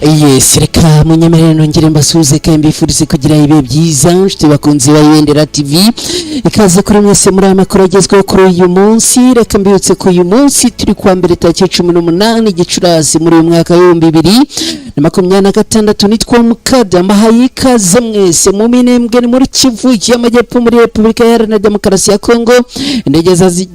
Yes, reka munyemerere nongere mbasuhuze kandi mbifurize kugira ibihe byiza, nshuti bakunzi ba Ibendera TV. Ikaze kuri mwese muri aya makuru agezweho kuri uyu munsi. Reka mbibutse ko uyu munsi turi kuwa mbere, tariki 18 Gicurasi muri uyu mwaka wa 2026. Nitwa Mukada, mbahaye ikaze mwese. Mu Minembwe ni muri Kivu y'Amajyepfo, muri Repubulika Iharanira Demokarasi ya Kongo, indege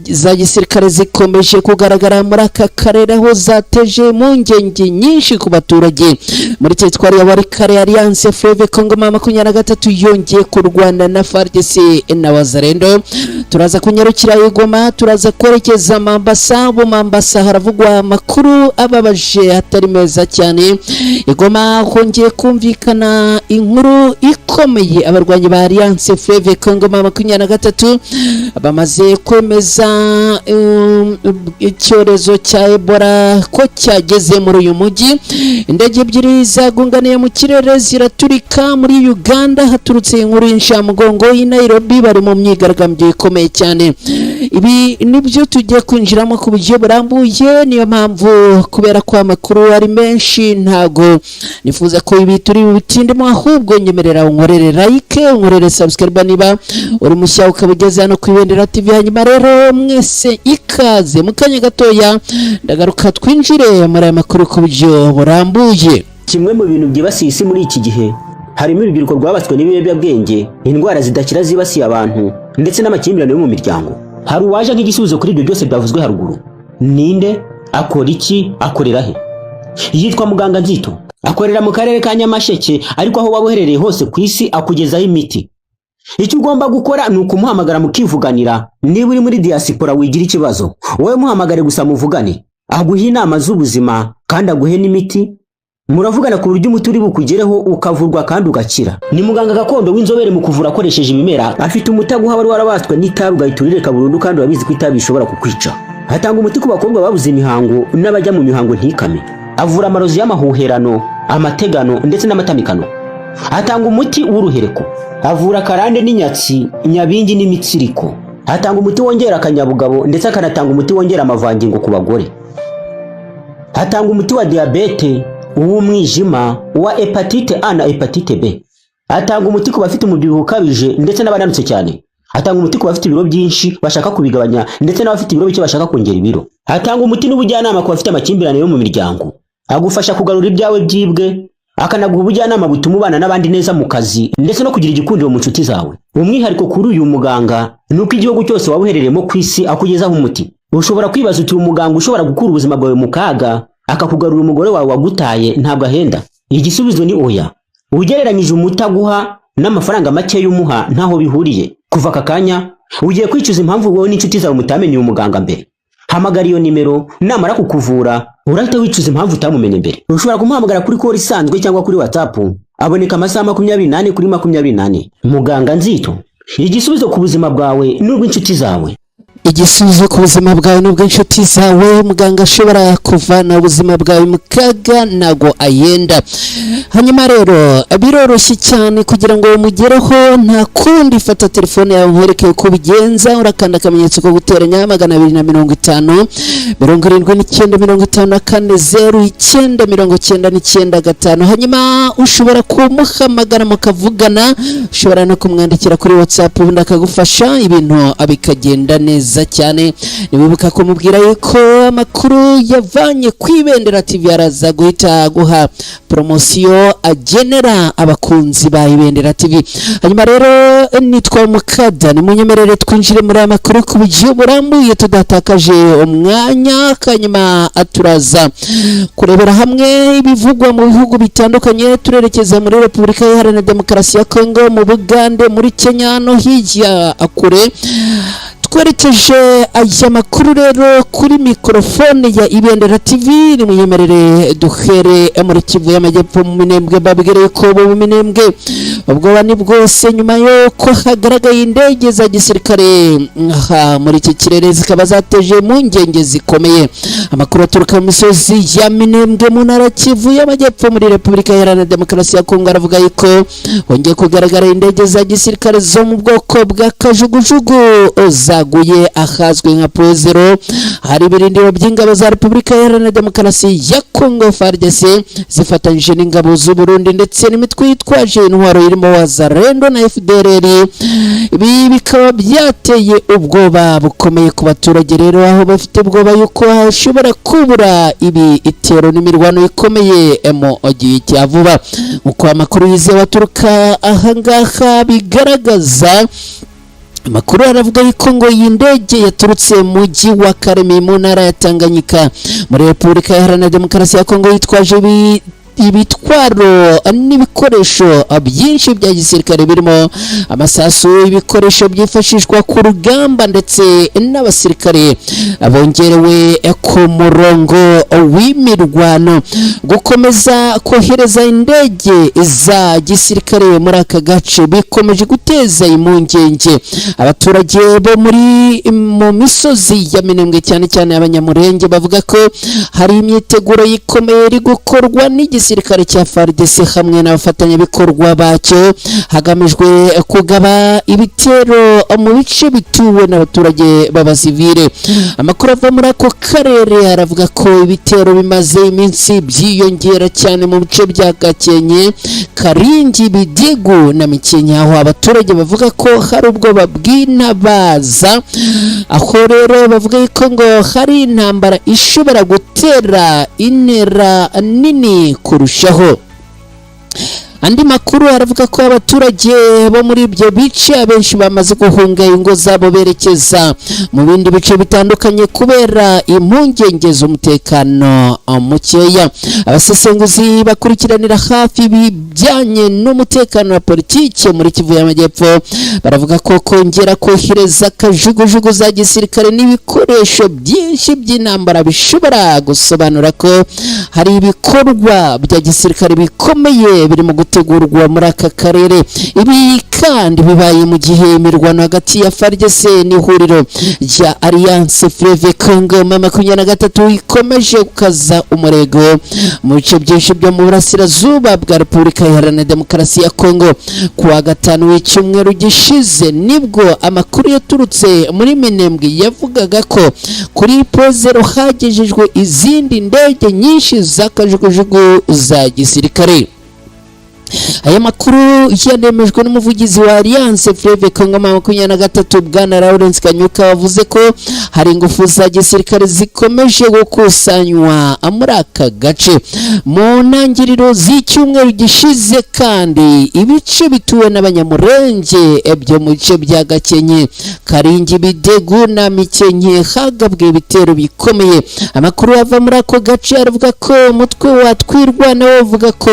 za gisirikare zikomeje kugaragara muri aka karere, aho zateje impungenge nyinshi ku baturage. Muri teritwari ya Walikale, Alliance Fleuve Congo M23 yongeye kurwana na FARDC na Wazalendo. Turaza kunyarukira i Goma, turaza kwerekeza Mambasa. Mu Mambasa haravugwa amakuru ababaje, atari meza cyane. I Goma hongeye kumvikana inkuru ikomeye: abarwanyi ba Alliance Fleuve Congo M23 bamaze kwemeza icyorezo cya Ebola ko cyageze muri uyu mujyi. Indege ebyiri zagunganiye mu kirere ziraturika. Muri Uganda haturutse inkuru y'inshamugongo, i Nairobi bari mu myigaragambyo ikomeye cyane. Ibi nibyo tugiye kwinjiramo ku buryo burambuye. Niyo mpamvu, kubera ko amakuru ari menshi, ntago nifuza ko ibi turi butindemo, ahubwo nyemerera unkorere like, unkorere subscribe niba uri mushya ukaba ugeze hano ku Ibendera TV. Hanyuma rero mwese ikaze. Mu kanya gatoya ndagaruka twinjire muri aya makuru ku buryo burambuye. Kimwe mu bintu byibasiye isi muri iki gihe harimo urubyiruko rwabatswe n'ibiyobyabwenge, indwara zidakira zibasiye abantu, ndetse n'amakimbirane yo mu miryango. Hari uwaje nk'igisubizo kuri ibyo byose byavuzwe haruguru. Ninde? Akora iki? Akorera he? Yitwa Muganga Nzito, akorera mu karere ka Nyamasheke, ariko aho waba uherereye hose ku isi akugezaho imiti. Icyo ugomba gukora ni ukumuhamagara mukivuganira. Niba uri muri diaspora, wigira ikibazo, wowe muhamagare gusa muvugane, aguhe inama z'ubuzima kandi aguhe n'imiti. Muravugana ku buryo umuti uri bukugereho, ukavurwa kandi ugakira. Ni muganga gakondo w'inzobere mu kuvura akoresheje ibimera. Afite umuti aguha wari warabaswe n'itabi, ugahita urireka burundu, kandi urabizi ko itabi rishobora kukwica. Atanga umuti ku bakobwa babuze imihango n'abajya mu mihango ntikame. Avura amarozi y'amahuherano, amategano ndetse n'amatamikano. Atanga umuti w'uruhereko. Avura karande n'inyatsi, nyabingi n'imitsiriko. Atanga umuti wongera akanyabugabo, ndetse akanatanga umuti wongera amavangingo ku bagore. Atanga umuti wa diyabete, uw'umwijima, uwa hépatite A na hépatite B. Atanga umuti ku bafite umubyibuho ukabije ndetse n'abananutse cyane. Atanga umuti ku bafite ibiro byinshi bashaka kubigabanya, ndetse n'abafite ibiro bike bashaka kongera ibiro. Atanga umuti n'ubujyanama ku bafite amakimbirane yo mu miryango. Agufasha kugarura ibyawe byibwe, akanaguha ubujyanama butuma ubana n'abandi neza mu kazi, ndetse no kugira igikundiro mu nshuti zawe. Umwihariko kuri uyu muganga ni uko igihugu cyose waba uherereyemo ku isi akugezaho umuti. Ushobora kwibaza uti: "Umuganga ushobora gukura ubuzima bwawe mu kaga, akakugarura umugore wawe wagutaye, ntabwo ahenda?" Igisubizo ni oya. Ugereranyije umuti aguha n'amafaranga make umuha, ntaho bihuriye. Kuva aka kanya ugiye kwicuza impamvu wowe n'inshuti zawe mutamenye uyu muganga mbere. Hamagara iyo nimero, namara kukuvura urahita wicuza impamvu utamumenye mbere. Ushobora kumuhamagara kuri call isanzwe cyangwa kuri WhatsApp. Aboneka amasaha 24 kuri 24. Muganga Nzito, igisubizo ku buzima bwawe n'ubw'inshuti zawe. Igisubizo ku buzima bwawe n'ubw'inshuti zawe. Muganga ashobora kuvana ubuzima bwawe mu kaga, ntago ayenda. Hanyuma rero biroroshye cyane kugira ngo umugereho. Nta kundi, fata telefone yawe nkwereke uko ubigenza. Urakanda akamenyetso ko guteranya 250 79 54 09 995. Hanyuma ushobora kumuhamagara mukavugana, ushobora no kumwandikira kuri WhatsApp, ubundi akagufasha, ibintu bikagenda neza cyane. Niwibuka kumubwira yuko amakuru yavanye ku Ibendera TV, araza guhita aguha poromosiyo agenera abakunzi ba Ibendera TV. Hanyuma rero nitwa Mukada, nimunyemerere twinjire muri aya makuru ku buryo burambuye tudatakaje umwanya. Hanyuma turaza kurebera hamwe ibivugwa mu bihugu bitandukanye. Turerekeza muri Repubulika Iharanira Demokarasi ya Kongo, mu Bugande, muri Kenya no hirya kure. Twerekeje aya makuru rero kuri mikorofone ya Ibendera TV, nimunyemerere duhere muri Kivu y'Amajyepfo, mu Minembwe. Babwire ko mu Minembwe ubwoba ni bwose nyuma y'uko hagaragaye indege za gisirikare aha muri iki kirere, zikaba zateje impungenge zikomeye. Amakuru aturuka mu misozi ya Minembwe mu ntara Kivu y'Amajyepfo muri Repubulika Iharanira Demokarasi ya Kongo aravuga yuko hongeye kugaragara indege za gisirikare zo mu bwoko bwa kajugujugu za zaguye ahazwi nka Point Zéro. Hari ibirindiro by'ingabo za Repubulika Iharanira Demokarasi ya Kongo, FARDC, zifatanyije n'ingabo z'u Burundi ndetse n'imitwe yitwaje intwaro irimo Wazalendo na FDLR. Ibi bikaba byateye ubwoba bukomeye ku baturage rero, aho bafite ubwoba yuko hashobora kubura ibi itero n'imirwano ikomeye mu gihe cya vuba. Uko amakuru yizewe aturuka ahangaha bigaragaza, amakuru aravuga yuko ngo iyi ndege yaturutse mu mujyi wa Kalemie mu ntara ya Tanganyika muri Repubulika Iharanira Demokarasi ya Kongo, yitwaje ibitwaro n'ibikoresho byinshi bya gisirikare, birimo amasasu, ibikoresho byifashishwa ku rugamba ndetse n'abasirikare bongerewe ku murongo w'imirwano. Gukomeza kohereza indege za gisirikare muri aka gace bikomeje guteza impungenge abaturage bo mu misozi ya Minembwe, cyane cyane Abanyamurenge, bavuga ko hari imyiteguro ikomeye iri gukorwa n'igisirikare cya FARDC hamwe n'abafatanyabikorwa bacyo, hagamijwe kugaba ibitero mu bice bituwe n'abaturage b'abasivile. Amakuru ava muri ako karere aravuga ko ibitero bimaze iminsi byiyongera cyane mu bice bya Gakenke, Karingi, Bidegu na Mikenke, aho abaturage bavuga ko hari ubwoba bw'intabaza, aho rero bavuga ko ngo hari intambara ishobora gutera intera nini kurushaho. Andi makuru aravuga ko abaturage bo muri ibyo bice abenshi bamaze guhunga ingo zabo berekeza mu bindi bice bitandukanye kubera impungenge z'umutekano mukeya. Abasesenguzi bakurikiranira hafi ibijyanye n'umutekano wa politiki muri Kivu y'Amajyepfo baravuga ko kongera kohereza kajugujugu za gisirikare n'ibikoresho byinshi by'intambara bishobora gusobanura ko hari ibikorwa bya gisirikare bikomeye birimo gutegurwa muri aka karere. Ibi kandi bibaye mu gihe imirwano hagati ya FARDC n'ihuriro rya Alliance Fleuve Congo M23 ikomeje gukaza umurego mu bice byinshi byo mu burasirazuba bwa Repubulika Iharanira Demokarasi ya Congo. Ku wa gatanu w'icyumweru gishize nibwo amakuru yaturutse muri Minembwe yavugaga ko kuri Point Zéro hagejejwe izindi ndege nyinshi z'akajugujugu za gisirikare. Aya makuru yanemejwe n'umuvugizi wa Alliance Fleuve Congo 23, bwana Lawrence Kanyuka, wavuze ko hari ingufu za gisirikare zikomeje gukusanywa muri aka gace. Mu ntangiriro z'icyumweru gishize kandi, ibice bituwe n'Abanyamurenge byo mu bice bya Gakenke, Karingi, Bidegu na Mikenke hagabwe ibitero bikomeye. Amakuru ava muri ako gace aravuga ko umutwe wa Twirwaneho uvuga ko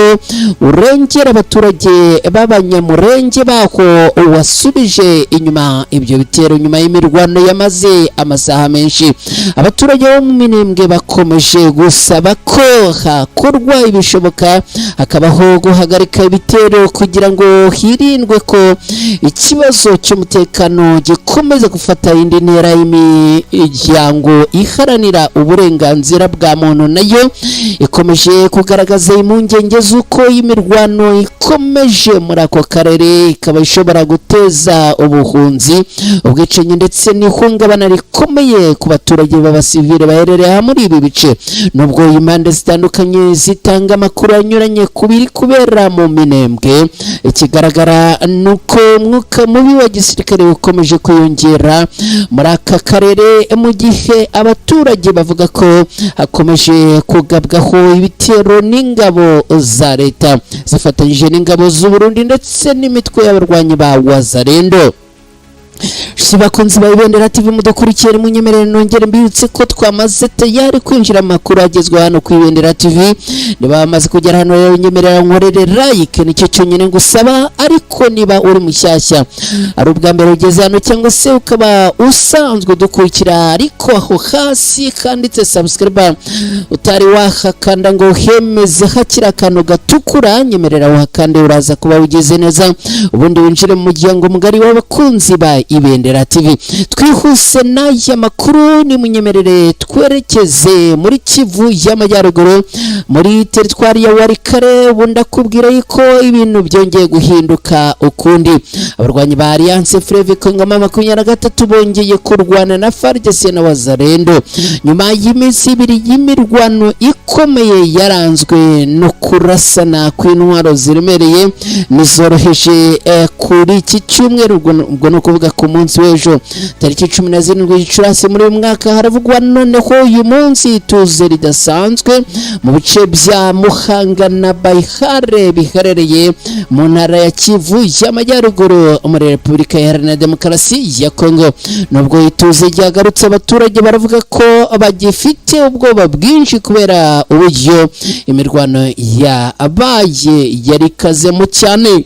urengera abaturage b'Abanyamurenge baho wasubije inyuma ibyo bitero nyuma y'imirwano yamaze amasaha menshi. Abaturage bo mu Minembwe bakomeje gusaba ko hakorwa ibishoboka hakabaho guhagarika ibitero kugira ngo hirindwe ko ikibazo cy'umutekano gikomeza gufata indi ntera. Y'imiryango iharanira uburenganzira bwa muntu nayo ikomeje kugaragaza impungenge z'uko imirwano ikomeje muri ako karere ikaba ishobora guteza ubuhunzi, ubwicanyi ndetse n'ihungabana rikomeye ku baturage b'abasivile baherereye muri ibi bice. Nubwo impande zitandukanye zitanga amakuru anyuranye ku biri kubera mu Minembwe, ikigaragara ni uko umwuka mubi wa gisirikare ukomeje kwiyongera muri aka karere, mu gihe abaturage bavuga ko hakomeje kugabwaho ibitero n'ingabo za leta zifatanyije n'ingabo z'u Burundi ndetse n'imitwe y'abarwanyi ba Wazalendo. Si bakunzi ba Ibendera TV mudukurikiye, munyemerere nongere mbibutse ko twamaze tayari kwinjira mu makuru agezweho hano ku Ibendera TV. Niba bamaze kugera hano rero, nyemerera nkorere like, nicyo cyonyine ngusaba. Ariko niba uri mushyashya, ari ubwa mbere ugeze hano, cyangwa se ukaba usanzwe dukurikira ariko aho hasi handitse subscribe utari wahakanda ngo uhemeze hakiri akantu gatukura, nyemerera uhakande, uraza kuba ugeze neza, ubundi winjire mu muryango mugari w'abakunzi ba Ibendera TV. Twihuse n'aya makuru, nimunyemerere twerekeze muri Kivu y'Amajyaruguru, muri teritwari ya Walikale. Ubu ndakubwira yuko ibintu byongeye guhinduka ukundi. Abarwanyi ba Alliance Fleuve Congo 23 bongeye kurwana na FARDC na Wazalendo nyuma y'iminsi 2 y'imirwano ikomeye yaranzwe no kurasana kw'intwaro ziremereye n'izoroheje. Kuri iki cyumweru, ubwo ni ukuvuga ku munsi w'ejo tariki 17 Gicurasi muri uyu mwaka, haravugwa noneho uyu munsi ituze ridasanzwe mu bice bya Muhanga na Bayihare biherereye mu ntara ya Kivu y'Amajyaruguru muri Repubulika Iharanira Demokarasi ya Kongo. Nubwo ituze ryagarutse, abaturage baravuga ko bagifite ubwoba bwinshi kubera uburyo imirwano yabaye yari ikazemo cyane.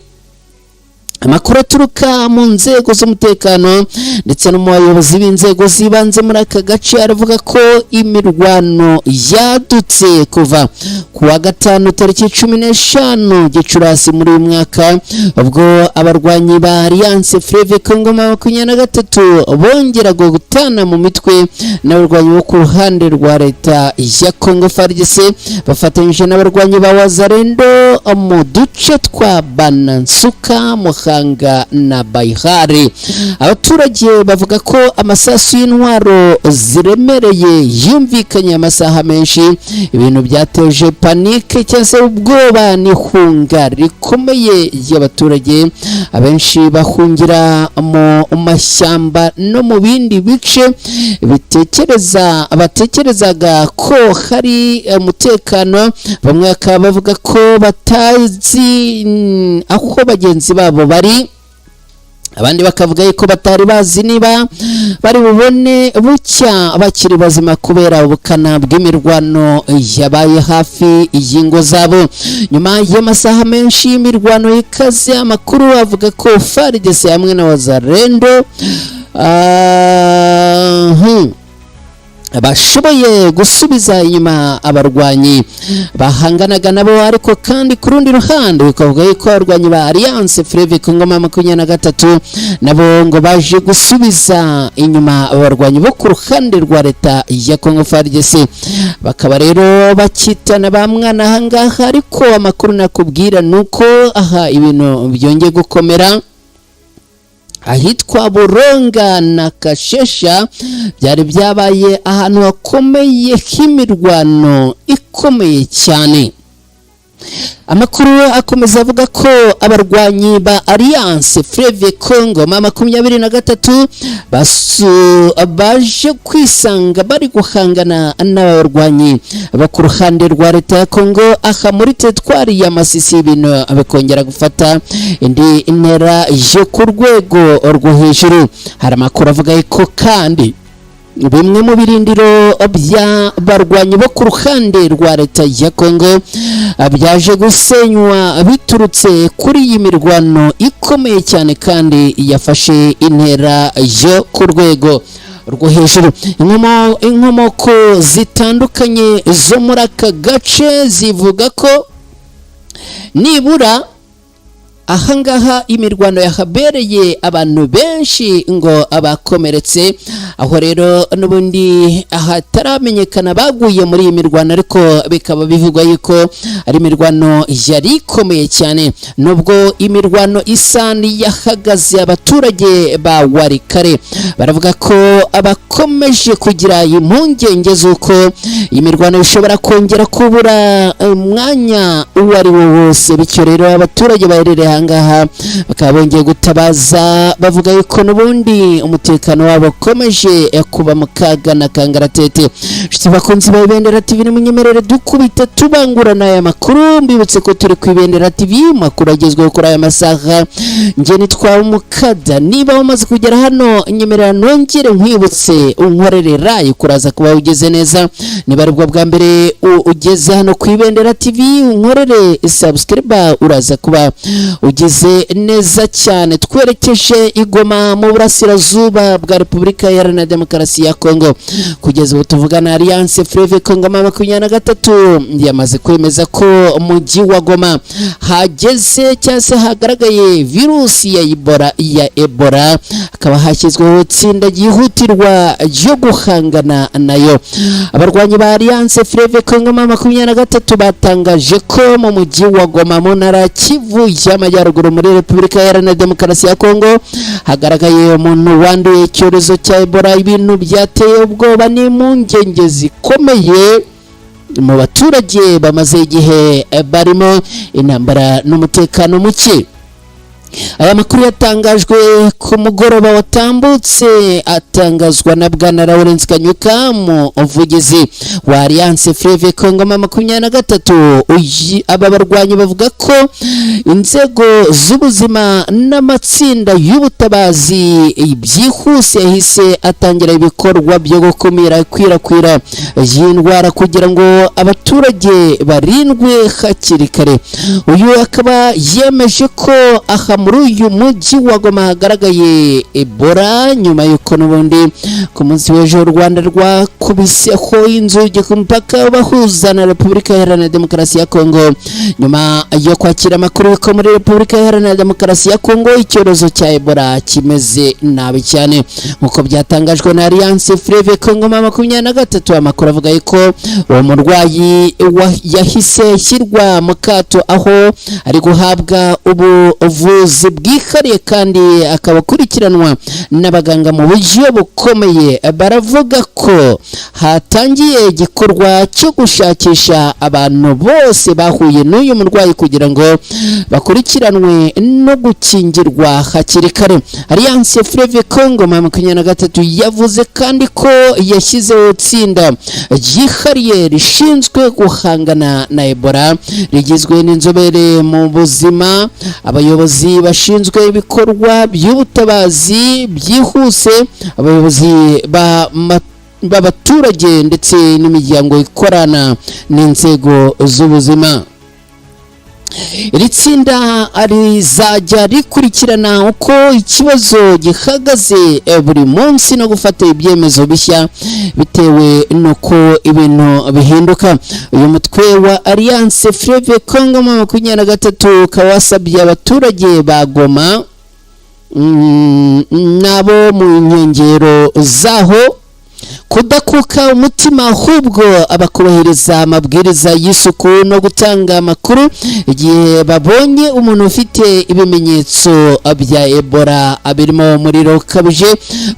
Amakuru aturuka mu nzego z'umutekano ndetse no mu bayobozi b'inzego z'ibanze muri aka gace aravuga ko imirwano yadutse kuva ku wa gatanu tariki 15 Gicurasi muri uyu mwaka, ubwo abarwanyi ba Alliance Fleuve Congo 23 bongeraga gutana mu mitwe n'abarwanyi bo ku ruhande rwa leta ya Congo FARDC bafatanyije n'abarwanyi ba Wazalendo mu duce twa Banansuka, Muhanga na Bayihare. Abaturage bavuga ko amasasu y'intwaro ziremereye yumvikanye amasaha menshi, ibintu byateje panique cyangwa se ubwoba n'ihunga rikomeye y'abaturage. Abenshi bahungira mu mashyamba no mu bindi bice batekerezaga ko hari umutekano. Bamwe bakaba bavuga ko batazi aho bagenzi babo bari, abandi bakavuga yuko batari bazi niba bari bubone bucya bakiri bazima kubera ubukana bw'imirwano yabaye hafi y'ingo zabo. Nyuma y'amasaha menshi y'imirwano ikaze, amakuru avuga ko FARDC hamwe na Wazalendo bashoboye gusubiza inyuma abarwanyi bahanganaga nabo, ariko kandi ku rundi ruhande bikavuga yuko abarwanyi ba Alliance Fleuve Congo 23 nabo ngo baje gusubiza inyuma abarwanyi bo ku ruhande rwa leta ya Congo FARDC, bakaba rero bakitana ba mwana ahangaha. Ariko amakuru nakubwira ni uko aha ibintu byongeye gukomera ahitwa Buronga na Kashesha, byari byabaye ahantu hakomeye h'imirwano ikomeye cyane. Amakuru akomeza avuga ko abarwanyi ba Alliance Fleuve Congo 23 baje kwisanga bari guhangana n'abarwanyi bo ku ruhande rwa leta ya Congo aha muri teritwari ya Masisi, ibintu bikongera gufata indi ntera yo ku rwego rwo hejuru. Hari amakuru avuga ko kandi bimwe mu birindiro by'abarwanyi bo ku ruhande rwa leta ya Congo byaje gusenywa biturutse kuri iyi mirwano ikomeye cyane kandi yafashe intera yo ku rwego rwo hejuru. Inkomoko zitandukanye zo muri aka gace zivuga ko nibura ahangaha imirwano yahabereye abantu benshi ngo abakomeretse, aho rero n'ubundi hataramenyekana baguye muri iyi mirwano, ariko bikaba bivugwa yuko ari imirwano yari ikomeye cyane. Nubwo imirwano isa n'iyahagaze, abaturage ba Walikale baravuga ko abakomeje kugira impungenge z'uko iyi mirwano ishobora kongera kubura umwanya uwo ari wo wose. Bityo rero abaturage baherereye ahangaha bakaba bongeye gutabaza, bavuga yuko n'ubundi umutekano wabo ukomeje kuba mu kaga na kangaratete. Inshuti bakunzi ba Ibendera TV, nimunyemerere dukubita tubangurana aya makuru. Mbibutse ko turi ku Ibendera TV, makuru agezweho kuri aya masaha. Njye nitwa Umukada. Niba wamaze kugera hano, nyemerera nongere nkwibutse unkorere like, kuraza kuba ugeze neza. Niba aribwo bwa mbere ugeze hano ku Ibendera TV, unkorere subscribe, uraza kuba Ugize neza cyane. Twerekeje i Goma mu burasirazuba bwa Repubulika Iharanira Demokarasi ya Kongo. Kugeza ubu tuvugana, Alliance Fleuve Congo 23 yamaze kwemeza ko umujyi wa Goma hageze cyangwa se hagaragaye virusi ya Ebola, ya Ebola, hakaba hashyizweho itsinda ryihutirwa ryo guhangana nayo. Abarwanyi ba Alliance Fleuve Congo 23 batangaje ko mu mujyi wa Goma, mu ntara ya Kivu y'Amajyaruguru, muri Repubulika Iharanira Demokarasi ya Kongo, hagaragaye umuntu wanduye icyorezo cya Ebola, ibintu byateye ubwoba n'impungenge zikomeye mu baturage bamaze igihe barimo intambara n'umutekano muke. Aya makuru yatangajwe ku mugoroba watambutse, atangazwa na Bwana Lawrence Kanyuka, umuvugizi wa Alliance Fleuve Congo 23. Aba barwanyi bavuga ko inzego z'ubuzima n'amatsinda y'ubutabazi byihuse yahise atangira ibikorwa byo gukumira ikwirakwira ry'indwara kugira ngo abaturage barindwe hakiri kare. Uyu akaba yemeje ko aha muri uyu mujyi wa Goma hagaragaye Ebola, nyuma y'uko n'ubundi ku munsi w'ejo u Rwanda rwakubiseho inzugi ku mupaka ubahuza na Repubulika Iharanira Demokarasi ya Kongo, nyuma yo kwakira amakuru y'uko muri Repubulika Iharanira Demokarasi ya Kongo icyorezo cya Ebola kimeze nabi cyane, nk'uko byatangajwe na Alliance Fleuve Congo 23. Amakuru avuga yuko uwo murwayi yahise ashyirwa mu kato, aho ari guhabwa ubuvuzi bwihariye kandi akaba akurikiranwa n'abaganga mu buryo bukomeye. Baravuga ko hatangiye igikorwa cyo gushakisha abantu bose bahuye n'uyu murwayi kugira ngo bakurikiranwe no gukingirwa hakiri kare. Alliance Fleuve Congo 23 yavuze kandi ko yashyizeho itsinda ryihariye rishinzwe guhangana na Ebola, rigizwe n'inzobere mu buzima, abayobozi bashinzwe ibikorwa by'ubutabazi byihuse, abayobozi b'abaturage ndetse n'imiryango ikorana n'inzego z'ubuzima. Iri tsinda rizajya rikurikirana uko ikibazo gihagaze buri munsi no gufata ibyemezo bishya bitewe n'uko ibintu bihinduka. Uyu mutwe wa Alliance Fleuve Congo 23 ukaba wasabye abaturage ba Goma n'abo mu nkengero zaho kudakuka umutima, ahubwo abakubahiriza amabwiriza y'isuku no gutanga amakuru igihe babonye umuntu ufite ibimenyetso bya Ebola, birimo umuriro ukabije,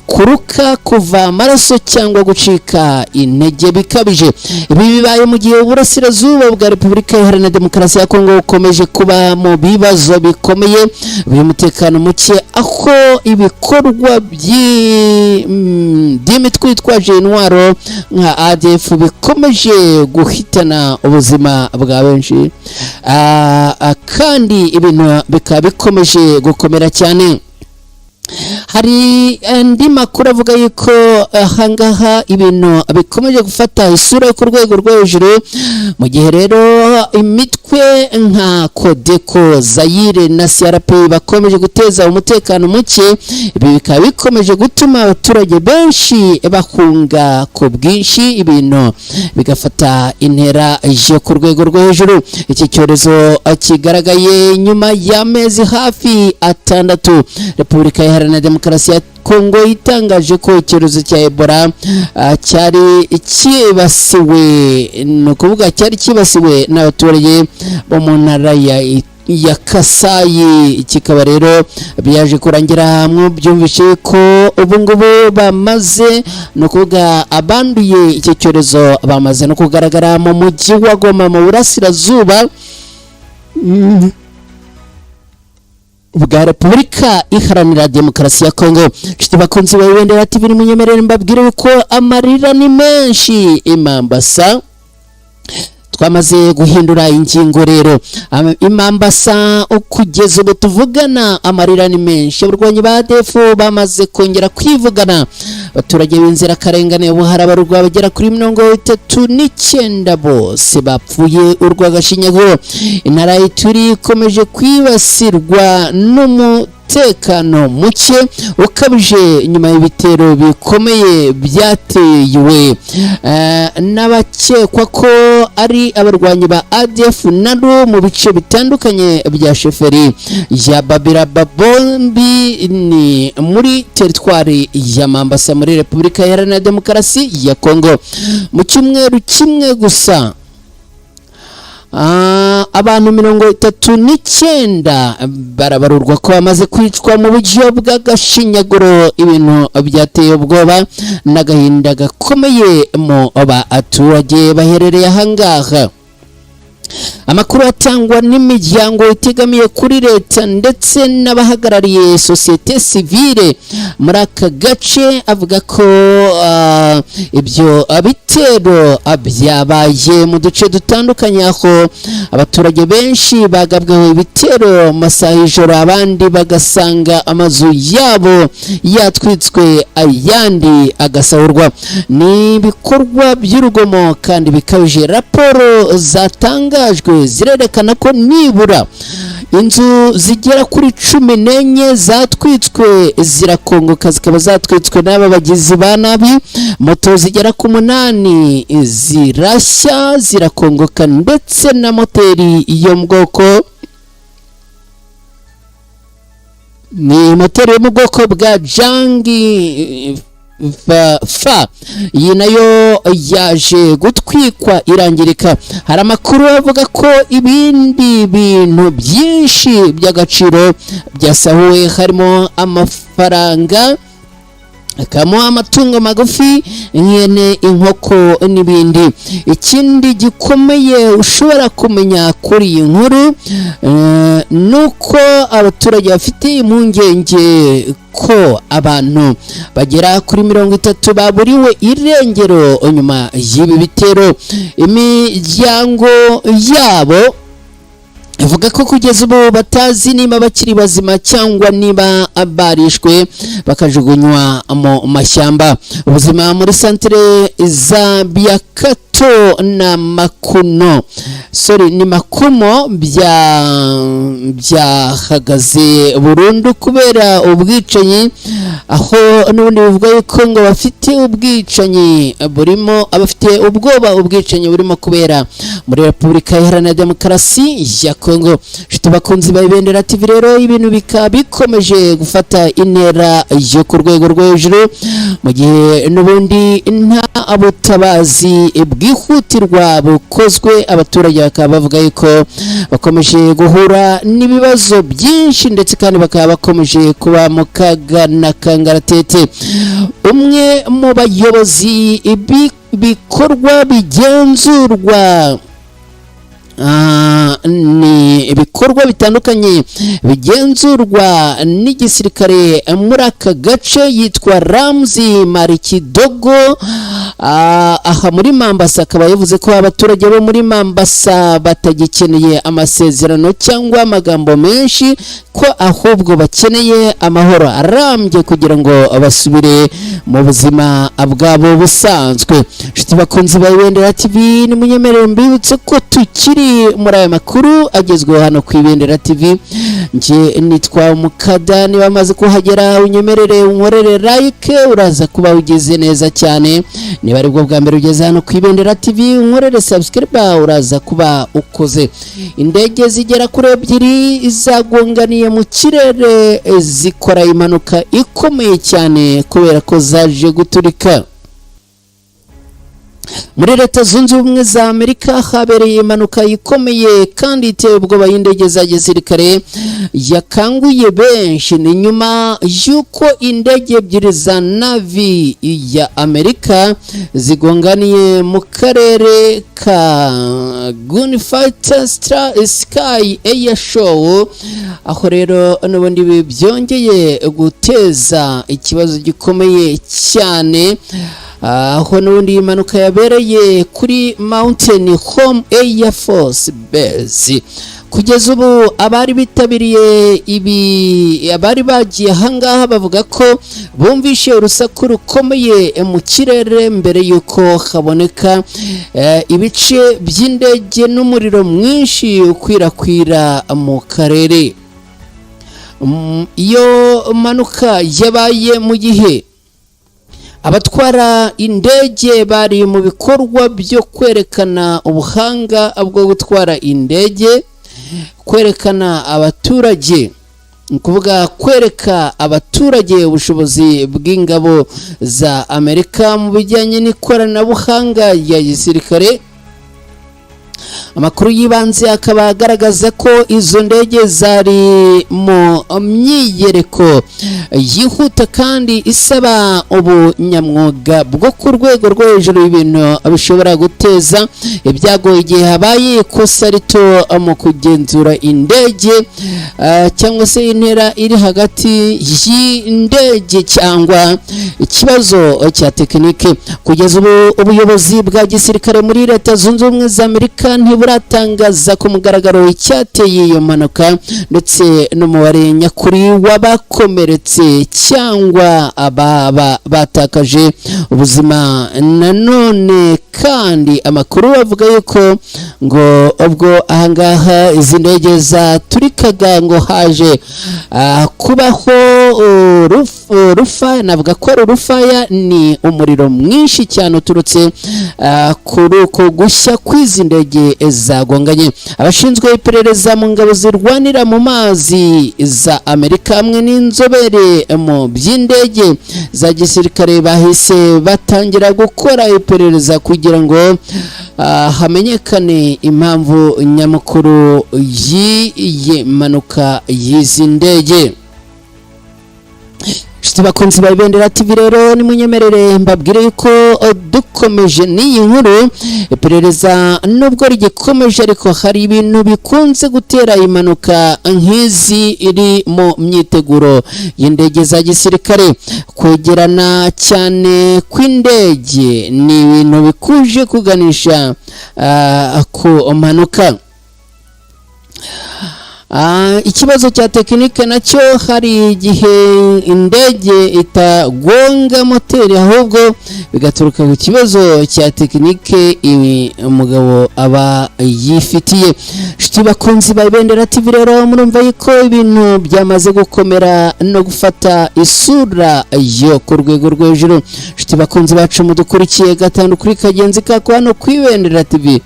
kuruka, kuva amaraso cyangwa gucika intege bikabije. Ibi bibaye mu gihe uburasirazuba bwa Repubulika Iharanira Demokarasi ya Kongo bukomeje kuba mu bibazo bikomeye by'umutekano muke, aho ibikorwa by'imitwe yitwaje intwaro nka ADF bikomeje guhitana ubuzima bwa benshi, kandi ibintu bikaba bikomeje gukomera cyane. Hari andi makuru avuga yuko ahangaha ibintu bikomeje gufata isura yo ku rwego rwo hejuru, mu gihe rero imitwe nka Codeco Zayire na CRP bakomeje guteza umutekano muke. Ibi bikaba bikomeje gutuma abaturage benshi bahunga ku bwinshi, ibintu bigafata intera yo ku rwego rwo hejuru. Iki cyorezo kigaragaye nyuma y'amezi hafi 6 Repubulika Iharanira Demokarasi ya Kongo itangaje ko icyorezo cya Ebola cyari cyibasiwe, ni ukuvuga cyari cyibasiwe n'abaturage bo mu ntara ya Kasayi. Kikaba rero byaje kurangira byumvishe ko ubu ngubu bamaze, ni ukuvuga abanduye icyo cyorezo bamaze no kugaragara mu mujyi wa Goma mu burasirazuba bwa Repubulika Iharanira Demokarasi ya Kongo. Nshuti bakunzi ba Ibendera TV, munyemerere mbabwire yuko amarira ni menshi i Mambasa. Twamaze guhindura ingingo rero. I Mambasa kugeza ubu tuvugana amarira ni menshi. Abarwanyi ba ADF bamaze kongera kwivugana Abaturage b'inzirakarengane ubu harabarurwa bagera kuri 39, bose bapfuye urw'agashinyaguro. Intara y'Ituri ikomeje kwibasirwa n'umutekano muke ukabije nyuma y'ibitero bikomeye byatewe n'abakekwa ko ari abarwanyi ba ADF NALU mu bice bitandukanye bya chefferie ya Babila Babombi, ni muri teritwari ya Mambasa muri Repubulika Iharanira Demokarasi ya Kongo. Mu cyumweru kimwe gusa, abantu 39 barabarurwa ko bamaze kwicwa mu buryo bw'agashinyaguro, ibintu byateye ubwoba n'agahinda gakomeye mu baturage baherereye ahangaha. Amakuru atangwa n'imiryango itegamiye kuri leta ndetse n'abahagarariye sosiyete sivile muri aka gace avuga ko ibyo bitero byabaye mu duce dutandukanye, aho abaturage benshi bagabweho ibitero mu masaha y'ijoro, abandi bagasanga amazu yabo yatwitswe, ayandi agasahurwa. Ni ibikorwa by'urugomo kandi bikabije. Raporo zatangajwe zirerekana ko nibura inzu zigera kuri 14 zatwitswe zirakongoka, zikaba zatwitswe n'aba bagizi ba nabi. Moto zigera ku munani zirashya zirakongoka, ndetse na moteri yo mu bwoko, ni moteri yo mu bwoko bwa Jangi fa, iyi nayo yaje gutwikwa irangirika. Hari amakuru avuga ko ibindi bintu byinshi by'agaciro byasahuwe, harimo amafaranga, hakabamo amatungo magufi nk'ihene, inkoko n'ibindi. Ikindi gikomeye ushobora kumenya kuri iyi nkuru ni uko abaturage bafite impungenge ko abantu bagera kuri 30 baburiwe irengero nyuma y'ibi bitero. Imiryango yabo ivuga ko kugeza ubu batazi niba bakiri bazima cyangwa niba barishwe bakajugunywa mu mashyamba. Ubuzima muri santere za Biakato na Makuno, sorry, ni Makumo, byahagaze burundu kubera ubwicanyi, aho n'ubundi bivuga yuko ngo bafite ubwicanyi burimo, abafite ubwoba ubwicanyi burimo kubera muri Repubulika Iharanira Demokarasi ya Kongo. Nshuti bakunzi ba Ibendera TV, rero ibintu bikaba bikomeje gufata intera yo ku rwego rwo hejuru, mu gihe n'ubundi nta butabazi bwihutirwa bukozwe. Abaturage bakaba bavuga yuko bakomeje guhura n'ibibazo byinshi, ndetse kandi bakaba bakomeje kuba mu kaga na kangaratete. Umwe mu bayobozi bikorwa bigenzurwa, ni ibikorwa bitandukanye bigenzurwa n'igisirikare muri aka gace, yitwa Ramzi Marikidogo, aha muri Mambasa, akaba yavuze ko abaturage bo muri Mambasa batagikeneye amasezerano cyangwa amagambo menshi, ko ahubwo bakeneye amahoro arambye kugira ngo basubire mu buzima bwabo busanzwe. Inshuti bakunzi ba Ibendera TV, nimunyemerere mbibutse ko tukiri muri aya makuru agezweho hano ku Ibendera TV. Njye nitwa Mukada. Niba amaze kuhagera, unyemerere unkorere like, uraza kuba ugeze neza cyane. Niba aribwo bwa mbere ugeze hano ku Ibendera TV, unkorere subscribe, uraza kuba ukoze. Indege zigera kuri ebyiri zagonganiye mu kirere zikora impanuka ikomeye cyane kubera ko zaje guturika. Muri Leta Zunze Ubumwe za Amerika habereye impanuka ikomeye kandi iteye ubwoba y'indege za gisirikare yakanguye benshi. Ni nyuma y'uko indege ebyiri za Navy ya Amerika zigonganiye mu karere ka Gunfighter Sky Air Show, aho rero n'ubundi ibi byongeye guteza ikibazo gikomeye cyane, aho n'ubundi iyi mpanuka yabereye kuri Mountain Home Air Force Base. Kugeza ubu abari bitabiriye ibi, abari bagiye ahangaha, bavuga ko bumvishe urusaku rukomeye mu kirere mbere y'uko haboneka ibice by'indege n'umuriro mwinshi ukwirakwira mu karere. Iyo mpanuka yabaye mu gihe abatwara indege bari mu bikorwa byo kwerekana ubuhanga bwo gutwara indege, kwerekana abaturage, ni ukuvuga kwereka abaturage ubushobozi bw'ingabo za Amerika mu bijyanye n'ikoranabuhanga rya gisirikare. Amakuru y'ibanze akaba agaragaza ko izo ndege zari mu myiyereko yihuta kandi isaba ubunyamwuga bwo ku rwego rwo hejuru, ibintu bishobora guteza ibyago igihe habaye ikosa rito mu kugenzura indege cyangwa se intera iri hagati y'indege cyangwa ikibazo cya tekinike. Kugeza ubu ubuyobozi bwa gisirikare muri Leta Zunze Ubumwe za Amerika ntiburatangaza ku mugaragaro icyateye iyo mpanuka ndetse n'umubare nyakuri w'abakomeretse cyangwa ababa batakaje ubuzima. Nanone kandi amakuru avuga yuko ngo ubwo ahangaha izi ndege zaturikaga ngo haje kubaho rufa, navuga ko ari urufaya, ni umuriro mwinshi cyane uturutse kuri uko gushya kw'izi ndege zagonganye. Abashinzwe iperereza mu ngabo zirwanira mu mazi za Amerika hamwe n'inzobere mu by'indege za gisirikare bahise batangira gukora iperereza kugira ngo hamenyekane impamvu nyamukuru y'iyi mpanuka y'izi ndege. Inshuti bakunzi ba Ibendera TV rero, nimunyemerere mbabwire yuko dukomeje n'iyi nkuru, iperereza nubwo rigikomeje ariko hari ibintu bikunze gutera impanuka nk'izi iri mu myiteguro y'indege za gisirikare. Kwegerana cyane kw'indege ni ibintu bikuje kuganisha ku mpanuka. Ikibazo cya tekinike nacyo, hari igihe indege itagonga moteri ahubwo bigaturuka ku kibazo cya tekinike ibi umugabo aba yifitiye. Inshuti bakunzi ba Ibendera TV rero, murumva yuko ibintu byamaze gukomera no gufata isura yo ku rwego rwo hejuru. Inshuti bakunzi bacu mudukurikiye gatanu kuri kagenzi kako hano ku Ibendera TV,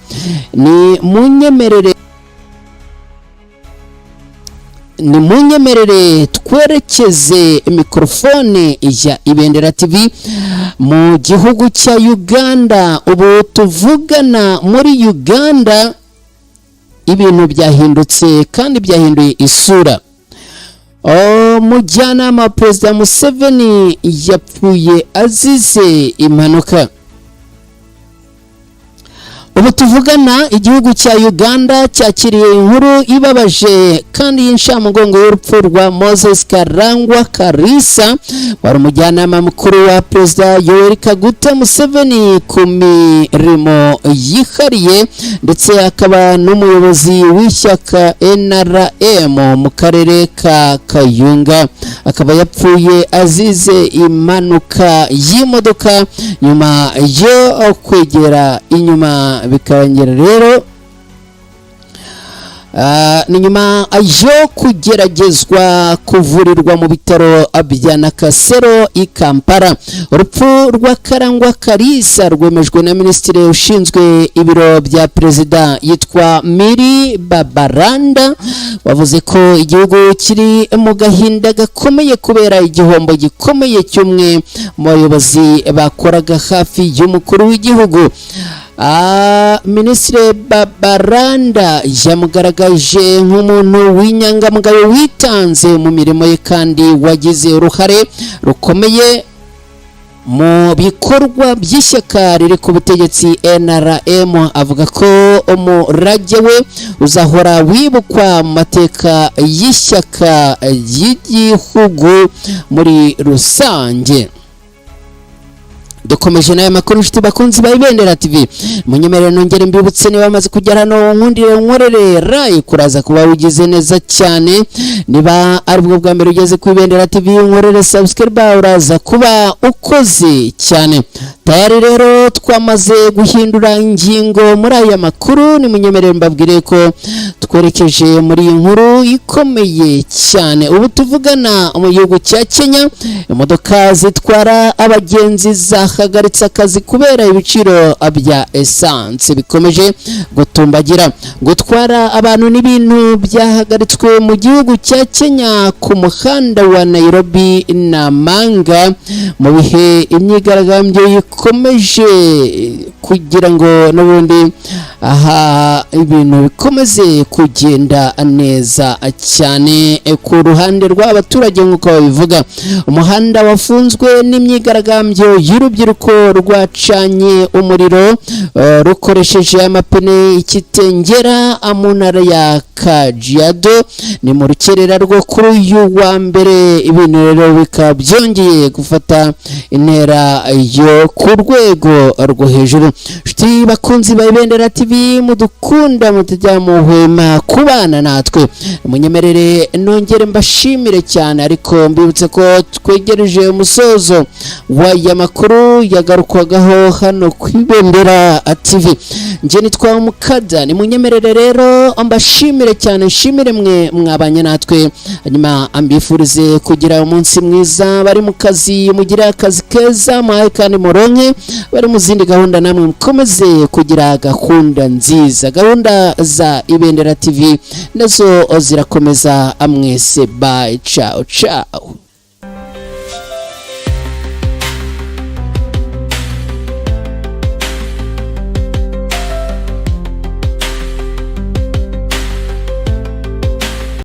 ni munyemerere twerekeze mikorofone ya Ibendera TV mu gihugu cya Uganda. Ubu tuvugana muri Uganda ibintu byahindutse kandi byahinduye isura. Umujyanama wa Perezida Museveni yapfuye azize impanuka. Ubu tuvugana igihugu cya Uganda cyakiriye inkuru ibabaje kandi y'inshamugongo y'urupfu rwa Moses Karangwa Karisa, wari umujyanama mukuru wa Perezida Yoweri Kaguta Museveni ku mirimo yihariye, ndetse akaba n'umuyobozi w'ishyaka NRM mu karere ka Kayunga. Akaba yapfuye azize impanuka y'imodoka nyuma yo kwegera inyuma, bikarangira rero ni nyuma yo kugeragezwa kuvurirwa mu bitaro bya Nakasero i Kampala. Urupfu rwa Karangwa Karisa rwemejwe na minisitiri ushinzwe ibiro bya perezida yitwa Miri Babaranda, wavuze ko igihugu kiri mu gahinda gakomeye kubera igihombo gikomeye cy'umwe mu bayobozi bakoraga hafi y'umukuru w'igihugu. Minisitiri Babaranda yamugaragaje nk'umuntu w'inyangamugayo witanze mu mirimo ye kandi wagize uruhare rukomeye mu bikorwa by'ishyaka riri ku butegetsi NRM, avuga ko umurage we uzahora wibukwa mu mateka y'ishyaka ry'igihugu muri rusange. Dukomeje n'aya makuru, inshuti bakunzi ba Ibendera TV, munyemerere nongere mbibutse, niba bamaze kugera hano, nkundire nkorere like, kuraza kuba ugize neza cyane. Niba aribwo bwa mbere ugeze ku Ibendera TV, nkorere subscribe, uraza kuba ukoze cyane. Tayari rero twamaze guhindura ingingo muri aya makuru. Nimunyemerere mbabwire ko twerekeje muri iyi nkuru ikomeye cyane. Ubu tuvugana, mu gihugu cya Kenya, imodoka zitwara abagenzi zahagaritse akazi kubera ibiciro bya essence bikomeje gutumbagira. Gutwara abantu n'ibintu byahagaritswe mu gihugu cya Kenya ku muhanda wa Nairobi na Manga, mu bihe imyigaragambyo ikomeje kugira ngo n'ubundi aha ibintu bikomeze kugenda neza cyane ku ruhande rw'abaturage nk'uko babivuga. Umuhanda wafunzwe n'imyigaragambyo y'urubyiruko rwacanye umuriro rukoresheje amapine ikitengera mu ntara ya Kajiado. Ni mu rukerera rwo kuri uyu wa mbere. Ibintu rero bikaba byongeye gufata intera yo ku rwego rwo hejuru. Nshuti bakunzi ba Ibendera TV, mudukunda, mutajya muhwema kubana natwe, munyemerere nongere mbashimire cyane, ariko mbibutse ko twegereje umusozo w'aya makuru yagarukwagaho hano ku Ibendera TV. Njye nitwa Mukada. Nimunyemerere rero mbashimire cyane, nshimire mwe mwabanye natwe, hanyuma mbifurize kugira umunsi mwiza. Bari mu kazi, mugire akazi keza, muhaye kandi muronke. Bari mu zindi gahunda, namwe mukomeze kugira gahunda nziza. Gahunda za Ibendera TV nazo zirakomeza. Mwese, bye, ciao ciao.